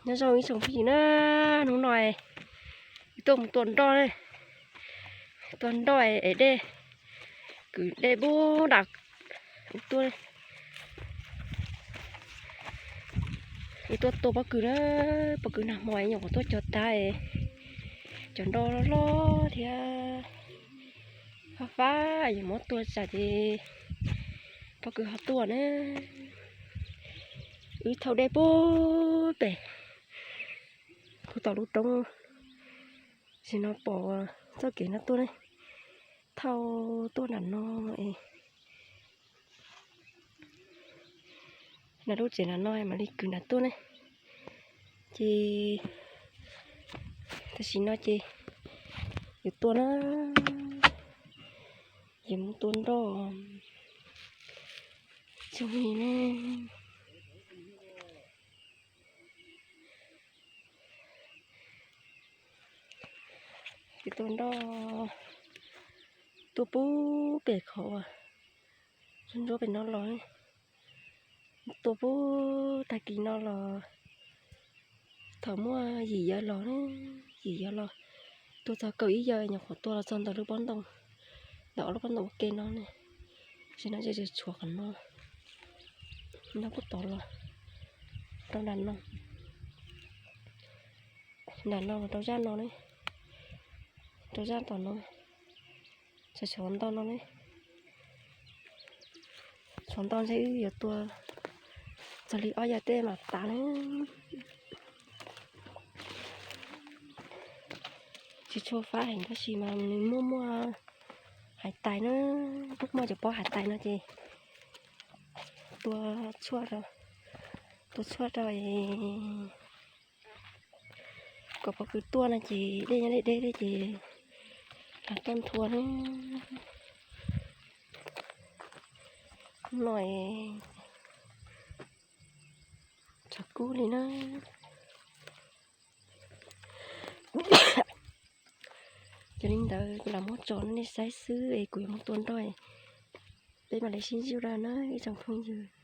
Nyob zoo ib tsoom phooj ywg na, hnub no tuaj mus tua nroj, tua nroj es dej, kwv dej pub nram tuaj, es tuaj tua pob kws na, pob kws nag hmo nyuam qhuav tuaj cog tag, cov nroj loj loj thiab fab fab, yuav muab tua tsam ces pob kws ho tuaj na. Wb thauj dej pub pem, pub tom lub roob, sim no pom txoj kev no tuaj ne, thauj tuaj nram no es nram lub tsev nram no mam li kwv nram tuaj ne. Ces tam sim no ces yuav tua na, yuav mus tua nroj tsoom phooj ywg ne. Ces tua nroj tuaj pub pem qhov uas ntsuab pem no los, tua pub tag kis no los, thaum muaj yim yawg los, yim yawg los, tua txog kaum ib yawg nyuam qhuav tua los txog ntawm lub pob ntoo, ntawm ob lub pob ntoo ua ke no ne. Tam sim no ces tshuav qhov no, no kuj tod los rau nram no, nram no los rau zaj no ne, rau zaj tom no, tshuav ntau no ne. Tshuav ntau ntshe wb yuav tua txog li ob yawg tej mam tas na. Tsis tshua fab heev tab sis mas nws muaj muaj hais tais na, muaj cov pob hais tais no ces tua tshuaj rau, tua tshuaj rau kom pob kws tuaj no ces dej nyob deb deb ces lam tuaj nthua na. No tshav kub li na. Yog li ntawd kuv lam muab tso nej saib xwb es kuv yuav mus tua nroj, peb mam li sib ntsib dua na ib tsoom phooj ywg.